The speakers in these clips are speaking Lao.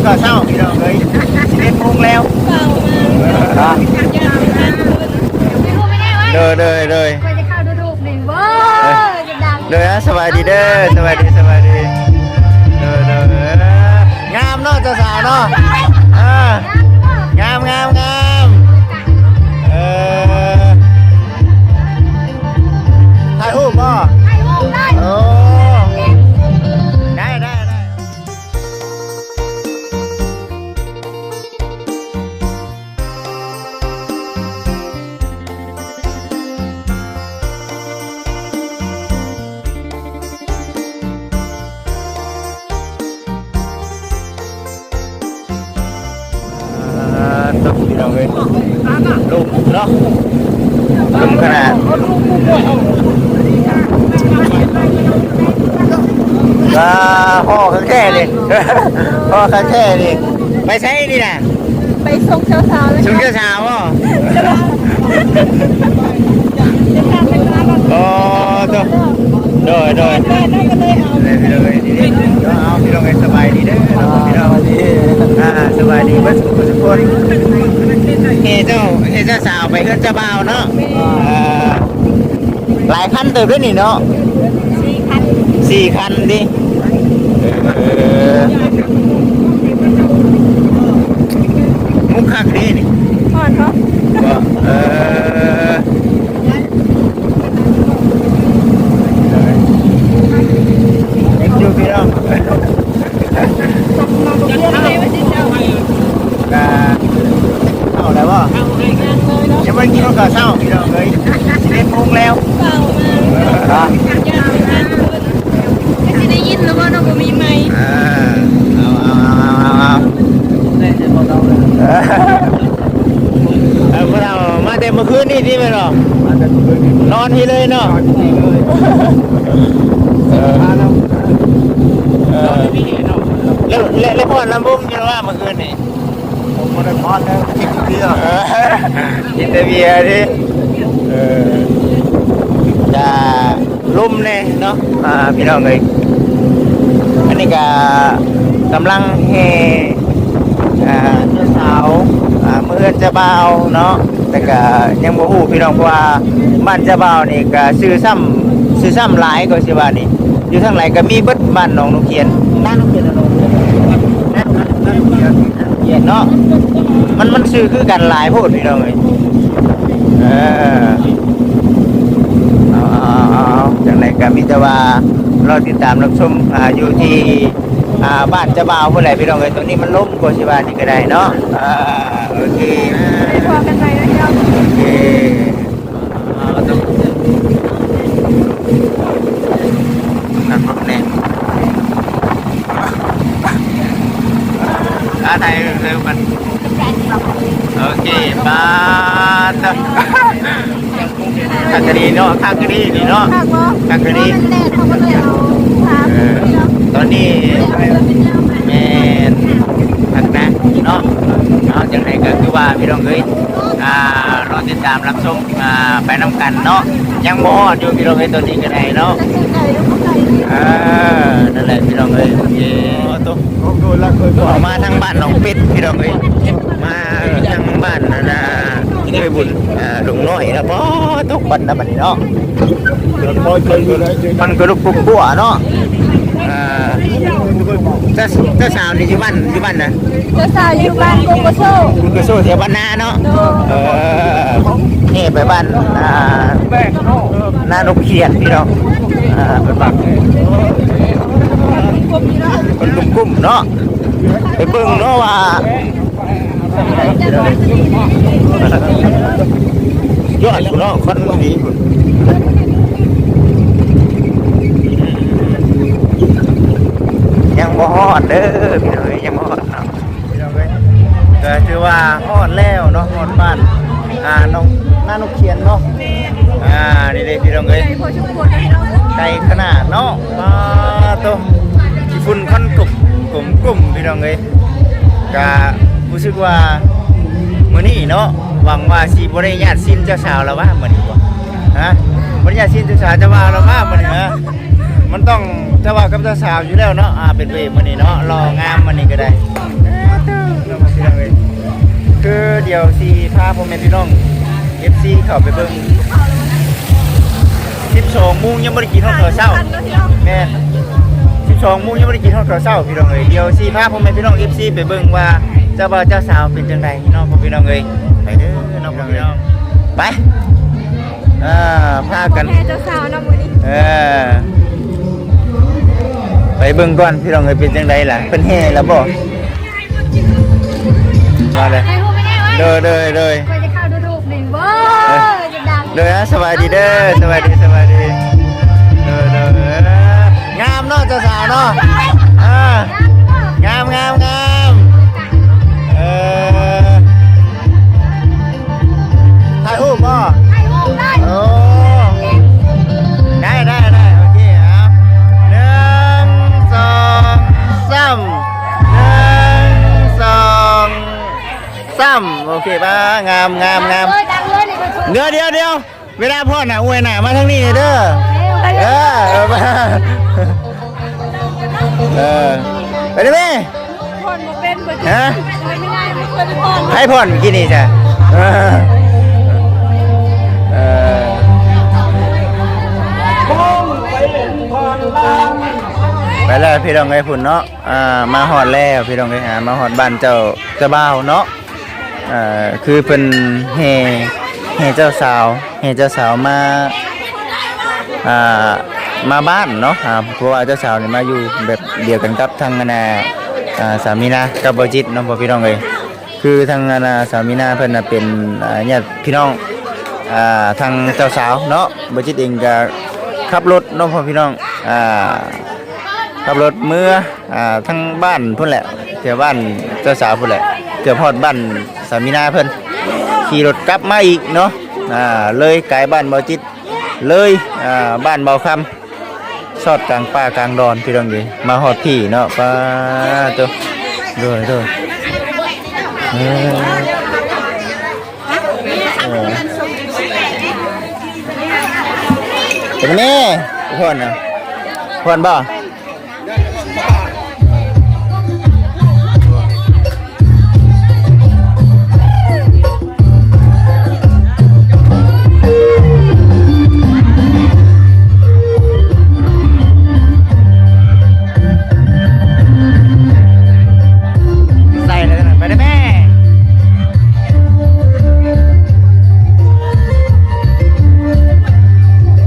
ຕອນເຊົ້າພີ່ນ້ອງເອີຍ ສິບເອັດໂມງແລ້ວ. ໂດຍ ໂດຍ ໂດຍ ໂດຍ ສະບາຍດີເດີ ສະບາຍດີ ສະບາຍດີ. ໂດຍ ໂດຍ ເອີ ງາມເນາະ ເຈົ້າສາວເນາະ. ເອີ ງາມ ງາມ ງາມ. ເອີ ຖ່າຍຮູບບໍ່? ໂອ້ ໄດ້ ໄດ້ ໄດ້. ອ່າ ຕົກ ພີ່ນ້ອງເອີຍ ລົມເນາະ ລົມຂະໜາດ. ອ່າ ຫໍຄັກແທ້ນີ້ ຫໍຄັກແທ້ນີ້. ໄປໃສນີ້ນະ? ໄປສົ່ງເຈົ້າສາວເລີຍ. ສົ່ງເຈົ້າສາວບໍ? ອໍ ໂຕ ໂດຍ ໂດຍ ເອົາ ພີ່ນ້ອງເອີຍ ສະບາຍດີເດີ ພີ່ນ້ອງ ອ່າ ສະບາຍດີເບິດທຸກຄົນ. ແຫ່ເຈົ້າ ແຫ່ເຈົ້າສາວໄປເຮືອນເຈົ້າບ່າວເນາະ. ອ່າ ຫຼາຍຄັນເຕີບເດ້ນີ້ເນາະ ສີ່ຄັນ ສີ່ຄັນຕິ. ເອີ ມຸກຄັກເດ້ນີ້ ຮ້ອນເນາະ. ເອີ ເຮັດຢູ່ພີ່ນ້ອງ. ກະເຂົ້າແລ້ວບໍ່? ຍັງບໍ່ໄດ້ກິນເຂົ້າເຊົ້າພີ່ນ້ອງເອີຍ ສິບເອັດໂມງແລ້ວ. ເອີ ຊິໄດ້ຍິນຫຼືບໍ່ເນາະ ບໍ່ມີໄມ. ເອີ ເອົາ ເອົາ ເອົາ ເອົາ ເອົາ. ເອີ ພໍ່ເຖົ້າມາແຕ່ມື້ຄືນນີ້ຕິແມ່ນບໍ່? ມາແຕ່ມື້ຄືນນີ້ ນອນພີ້ເລີຍເນາະ. ນອນພີ້ເລີຍ. ເອີ ເອີ ແລ້ວ ແລ້ວ ແລ້ວຟ້ອນລຳວົງຢູ່ວ່າມື້ຄືນນີ້? ບໍ່ໄດ້ຟ້ອນແລ້ວ ກິນເບຍ ເອີ ກິນແຕ່ເບຍຕິ. ເອີ ກະ ລົມແດ່ເນາະ ອ່າ ພີ່ນ້ອງເອີຍ. ອັນນີ້ກະກຳລັງແຫ່ ອ່າ ເຈົ້າສາວ ອ່າ ເມືອເຮືອນເຈົ້າບ່າວເນາະ. ແຕ່ກະຍັງບໍ່ຮູ້ພີ່ນ້ອງ ເພາະວ່າບ້ານເຈົ້າບ່າວນີ້ກະຊື່ຊ້ຳ ຊື່ຊ້ຳຫຼາຍ ກໍຊິວ່ານີ້ ຢູ່ທາງໃດກະມີເບິດ ບ້ານໜອງນົກຂຽນ ນານົກຂຽນ ນານົກຂຽນ ນານົກຂຽນເນາະ. ມັນ ມັນຊື່ຄືກັນຫຼາຍໂພດພີ່ນ້ອງເອີຍ. ເອີ ເອົາ ເອົາ ເອົາ ຈັ່ງໃດກໍມີແຕ່ວ່າລໍຕິດຕາມຮັບຊົມ ອ່າ ຢູ່ທີ່ ອ່າ ບ້ານເຈົ້າບ່າວພຸ້ນແຫຼະພີ່ນ້ອງເອີຍ. ຕອນນີ້ມັນລົມກໍຊິວ່ານີ້ກໍໄດ້ເນາະ. ອ່າ ໂອເຄ ໄປພໍ້ກັນໃໝ່ເດີເຈົ້າ. ໂອເຄ ອ່າ ນັກລົບແນ່ ອ່າ ຖ່າຍເອີ ເອີ ມັນ ໂອເຄ ປາດໂທ້ ຄັກກະດີເນາະ ຄັກກະດີນີ້ເນາະ ຄັກບໍ່ ຄັກກະດີ. ແດດເຂົາກໍເລີຍເອົາຜ້າ ເອີ ຕອນນີ້ແມ່ນຄັກນະເນາະ. ເອົາ ຈັ່ງໃດກໍຄືວ່າພີ່ນ້ອງເອີຍ ອ່າ ລໍຕິດຕາມຮັບຊົມ ອ່າ ໄປນຳກັນເນາະ. ຍັງບໍ່ຮອດຢູ່ພີ່ນ້ອງເອີຍ ຕອນນີ້ກໍໄດ້ເນາະ. ເອີ ນັ້ນແຫຼະພີ່ນ້ອງເອີຍ ໂອເຄ. ເຂົ້າມາທາງບ້ານໜອງເປັດພີ່ນ້ອງເອີຍ ມາທາງບ້ານອັນນ່າ ເອື້ອຍບຸນ ອ່າ ດົງນ້ອຍນະ. ບໍ່ຕົກບັນນະບັດນີ້ເນາະ ມັນກໍລຸກປຸກປົວເນາະ. ອ່າ ເຈົ້າ ເຈົ້າສາວນີ້ຢູ່ບ້ານ ຢູ່ບ້ານໃດ? ເຈົ້າສາວຢູ່ບ້ານກຸກກະໂຊ ກຸກກະໂຊ ແຖວບ້ານນາເນາະ. ໂດຍ ເອີ ແຫ່ໄປບ້ານ ອ່າ ນານົກຂຽນພີ່ນ້ອງ. ອ່າ ເພິ່ນວ່າ ເພິ່ນກຸ້ມໆເນາະ ໄປເບິ່ງເນາະວ່າ ຍອດເນາະ ຄວັນດີພຸ້ນ. ຍັງບໍ່ຮອດເດີພີ່ນ້ອງເອີຍ ຍັງບໍ່ຮອດເນາະ. ພີ່ນ້ອງເອີຍ ກໍຖືວ່າຮອດແລ້ວເນາະ ຮອດບ້ານ ອ່າ ນ້ອງ ນານົກຂຽນເນາະ. ອ່າ ນີ້ເດ້ພີ່ນ້ອງເອີຍ ໄກພໍສົມຄວນເນາະ ໄກຂະໜາດເນາະ. ປາໂທ້ ຂີ້ຝຸ່ນຄວັນກຸບ ກຸມໆ ພີ່ນ້ອງເອີຍ. ກະຮູ້ສຶກວ່າມື້ນີ້ເນາະ ຫວັງວ່າຊິບໍ່ໄດ້ຍາດຊີນເຈົ້າສາວລະຫວາມື້ນີ້ຫວາ? ຮະ ບໍ່ໄດ້ຍາດຊີນເຈົ້າສາວເຈົ້າບ່າວລະຫວາມື້ນີ້? ຮະ ມັນຕ້ອງເຈົ້າບ່າວກັບເຈົ້າສາວຢູ່ແລ້ວເນາະ. ອ່າ ເປັນພະເອກມື້ນີ້ເນາະ ຫຼໍ່ງາມມື້ນີ້ກໍໄດ້. ຄືດຽວຊິພາພໍ່ແມ່ພີ່ນ້ອງເອັຟຊີເຂົ້າໄປເບິ່ງ ສິບສອງໂມງຍັງບໍ່ໄດ້ກິນຮອດເຂົ້າເຊົ້າ. ແມ່ນ ສິບສອງໂມງຍັງບໍ່ໄດ້ກິນຮອດເຂົ້າເຊົ້າພີ່ນ້ອງເອີຍ. ດຽວຊິພາພໍ່ແມ່ພີ່ນ້ອງເອັຟຊີໄປເບິ່ງວ່າເຈົ້າບ່າວເຈົ້າສາວເປັນຈັ່ງໃດເນາະພໍ່ພີ່ນ້ອງເອີຍ. ໄປເດີເນາະພໍ່ພີ່ນ້ອງ ໄປ ອ່າ ພາກັນ ແຫ່ເຈົ້າສາວເນາະມື້ນີ້ ເອີ ໄປເບິ່ງກ່ອນພີ່ນ້ອງເອີຍ ເປັນຈັ່ງໃດລະ ເພິ່ນແຫ່ລະບໍ່? ມາເລີຍ ເດີ ເດີ ເດີ ຂ້ອຍຈະເຂົ້າທຸກໆນີ້ ໂວ້ຍ ຈະດັງ ເດີ ສະບາຍດີເດີ ສະບາຍດີ ສະບາຍດີ ເດີ ເດີ ເອີ ງາມເນາະເຈົ້າສາວເນາະ ເອີ ງາມ ງາມ ງາມ ເອີ ຖ່າຍຮູບບໍ່? ຖ່າຍຮູບເລີຍ ໂອ້ ໄດ້ ໄດ້ ໄດ້ ໂອເຄ ເອົາ ໜຶ່ງ ສອງ ສາມ ໜຶ່ງ ສອງ ສາມ ໂອເຄ ປ້າ ງາມ ງາມ ງາມ ເດີ ດຽວ ດຽວ ເວລາຟ້ອນນະ ອວຍໜ້າມາທາງນີ້ເດີ ເອີ ເອີ ເອີ ໄປເດີແມ່ ຟ້ອນບໍ່ເປັນ ຮະ ໄປໄດ້ ບໍ່ເຄີຍໄປຟ້ອນ ໃຜຟ້ອນກີ້ນີ້ຊະ ເອີ ເອີ ໄປແລ້ວພີ່ນ້ອງເອີຍ ພຸ້ນເນາະ ອ່າ ມາຮອດແລ້ວພີ່ນ້ອງເອີຍ ອ່າ ມາຮອດບ້ານເຈົ້າ ເຈົ້າບ່າວເນາະ ອ່າ ຄືເພິ່ນແຫ່ ແຫ່ເຈົ້າສາວ ແຫ່ເຈົ້າສາວມາ ອ່າ ມາບ້ານເນາະ ອ່າ ເພາະວ່າເຈົ້າສາວນີ້ມາຢູ່ແບບດຽວກັນກັບທາງອັນນ່າ ອ່າ ສາວມີນາກັບບໍ່ຈິດເນາະ ພໍ່ພີ່ນ້ອງເອີຍ. ຄືທາງອັນນ່າ ສາວມີນາເພິ່ນນະເປັນ ອ່າ ຍາດພີ່ນ້ອງ ອ່າ ທາງເຈົ້າສາວເນາະ ບໍ່ຈິດເອງກະຂັບລົດເນາະ ພໍ່ພີ່ນ້ອງ ອ່າ ຂັບລົດເມືອ ອ່າ ທາງບ້ານພຸ້ນແຫຼະ ແຖວບ້ານເຈົ້າສາວພຸ້ນແຫຼະ ເກືອບຮອດບ້ານສາວມີນາເພິ່ນ ຂີ່ລົດກັບມາອີກເນາະ ອ່າ ເລີຍກາຍບ້ານບໍ່ຈິດ ເລີຍ ອ່າ ບ້ານເບົາຄຳ ຊອດກາງປ່າກາງດອນພີ່ນ້ອງເອີຍ ມາຮອດພີ້ເນາະ ປາໂຕ ໂດຍ ໂດຍ ເອີ ເອີ ເປັນແມ່ ພອນນະ ພອນບໍ່? ໃສ່ເລີຍນະ ໄປເດີແມ່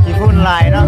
ຂີ້ຝຸ່ນຫຼາຍເນາະ.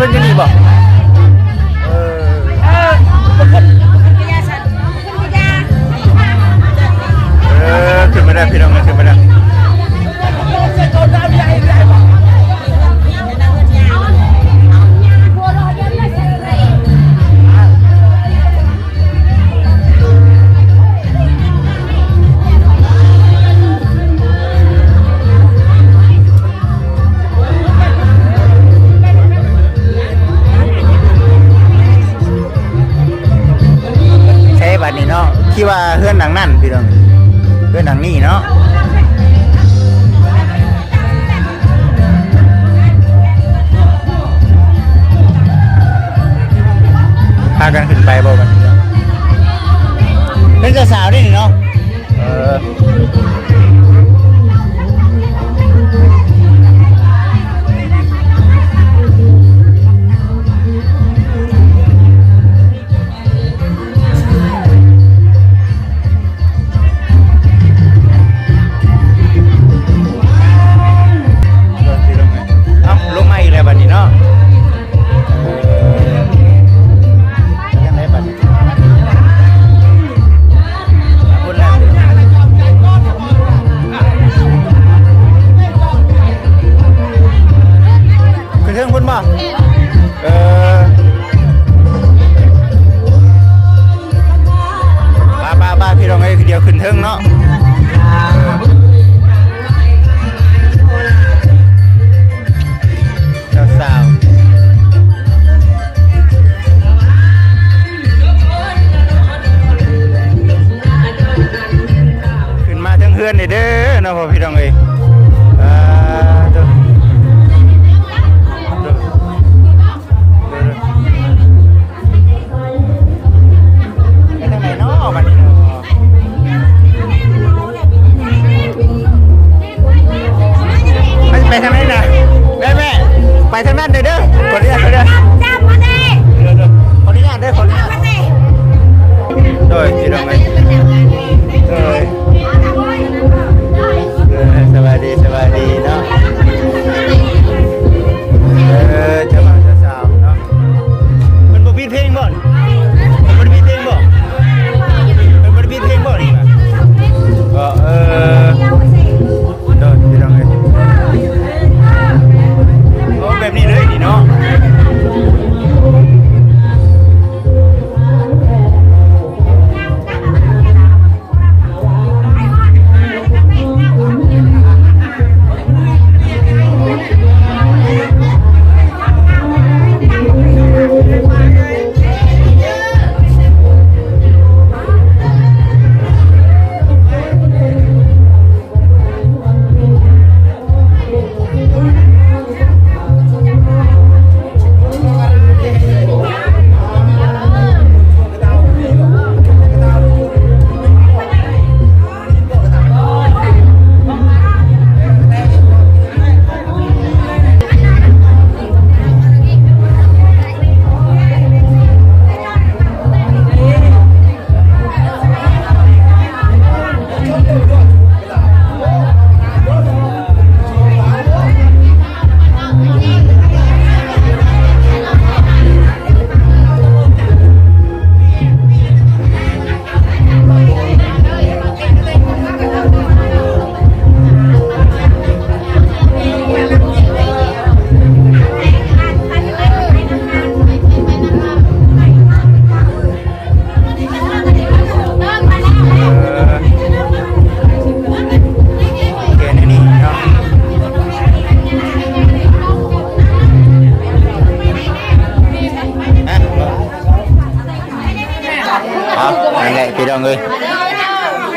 ເພິ່ນຢູ່ນີ້ບໍ່? ເອີ ເອີ ຂຶ້ນມາໄດ້ພີ່ນ້ອງ ຂຶ້ນມາໄດ້. ໃຊ່ ບາດນີ້ເນາະ ທີ່ວ່າເຮືອນຫຼັງນັ້ນພີ່ນ້ອງ ເຮືອນຫຼັງນີ້ເນາະ. ພາກັນຂຶ້ນໄປບໍ່ບັດນີ້? ເປັນເຈົ້າສາວເດ້ນີ້ເນາະ. ເອີ ເອົ້າ ລົງມາອີກແລ້ວບັດນີ້ເນາະ. ຈັ່ງໃດບັດນີ້? ພຸ້ນແຫຼະ ຂຶ້ນເທິງພຸ້ນບໍ່? ເອີ ໄປໆໆ ພີ່ນ້ອງເອີຍ ດຽວຂຶ້ນເທິງເນາະ. ເອີ ສາວໆ ຂຶ້ນມາເທິງເຮືອນເດີເນາະ ພໍ່ພີ່ນ້ອງເອີຍ. ອ່າ ໂຕ ໂຕ ໄປທາງໃດເນາະບັດນີ້ເນາະ? ມັນໄປທາງໃດນະ? ແມ່ ແມ່ ໄປທາງນັ້ນເດີ ເດີ ຂໍອະນຸຍາດເດີ ຂໍອະນຸຍາດເດີ ຂໍອະນຸຍາດເດີ ຂໍອະນຸຍາດ. ໂດຍ ພີ່ນ້ອງເອີຍ ໂດຍ ເອີ ສະບາຍດີ ສະບາຍດີເນາະ. ເອີ ເຈົ້າບ່າວເຈົ້າສາວເນາະ ເພິ່ນບໍ່ປິດເພງບໍ່? ເພິ່ນບໍ່ໄດ້ປິດເພງບໍ່? ເພິ່ນບໍ່ໄດ້ປິດເພງບໍ່ນີ້ນະ? ກໍ ເອີ ໂດຍ ພີ່ນ້ອງເອີຍ ໂອ້ ແບບນີ້ເລີຍນີ້ເນາະ. ເອົາ ນັ້ນແຫຼະພີ່ນ້ອງເອີຍ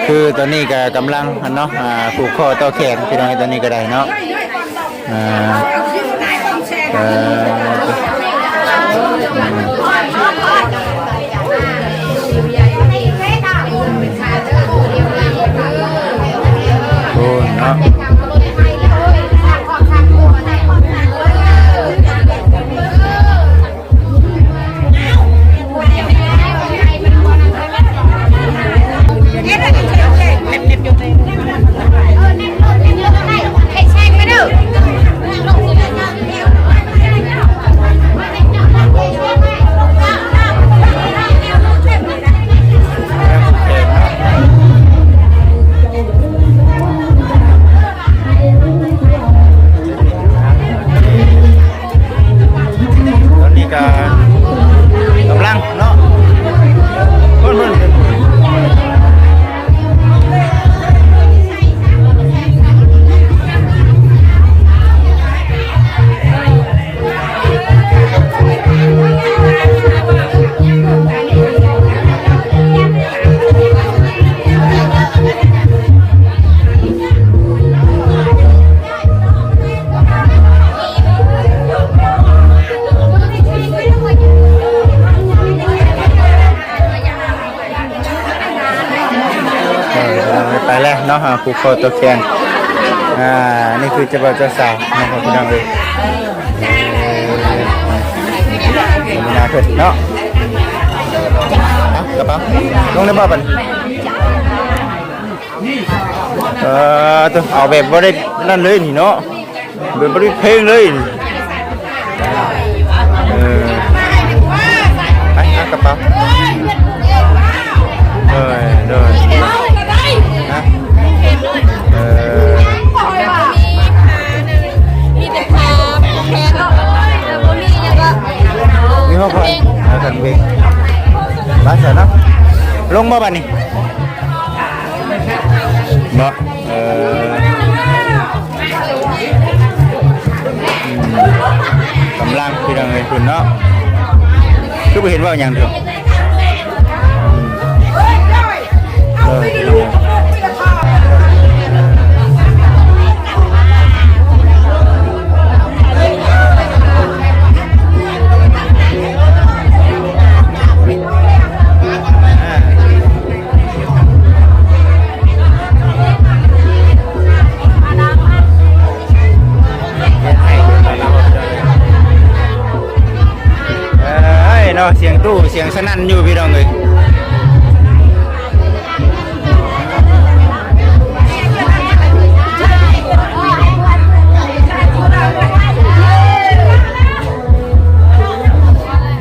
ຄືຕອນນີ້ກໍກຳລັງ ອັນເນາະ ອ່າ ຜູກຂໍ້ຕໍ່ແຂນພີ່ນ້ອງເອີຍ ຕອນນີ້ກໍໄດ້ເນາະ. ອ່າ ເອີ ໂອ້ ເນາະ. ໃຫ້ແຊງໄປເດີ. ມາຜູກຄໍຕໍ່ແຂນ. ອ່າ ນີ້ຄືເຈົ້າບ່າວເຈົ້າສາວເນາະ ພີ່ນ້ອງເອີຍ. ເອີ ເປັນໜ້າເພິ່ນເນາະ. ເອົາ ກະເປົາ ລົງໄດ້ບໍ່ບັດນີ້? ເອີ ເອົາແບບບໍ່ໄດ້ນັ້ນເລີຍນີ້ເນາະ. ເປັນບໍລິເພງເລີຍ. ເອີ ໄປ ຫາກະເປົາ. ໂດຍ ໂດຍ ຮະ ເອີ ມີແຕ່ຜ້າແຂນເນາະ ບໍ່ມີຫຍັງເນາະ. ມີຫົວຂ້ອຍ ເອີ ຄັນເບງ ໄປຊະເນາະ. ລົງບໍ່ບັດນີ້? ເນາະ ເອີ ອືມ ກຳລັງ ພີ່ນ້ອງເອີຍ ພຸ້ນເນາະ. ຄືບໍ່ເຫັນເວົ້າຫຍັງເທື່ອ? ເອີ ເອີຍເນາະ ສຽງຕູ້ສຽງສະໜັ່ນຢູ່ ພີ່ນ້ອງເອີຍ.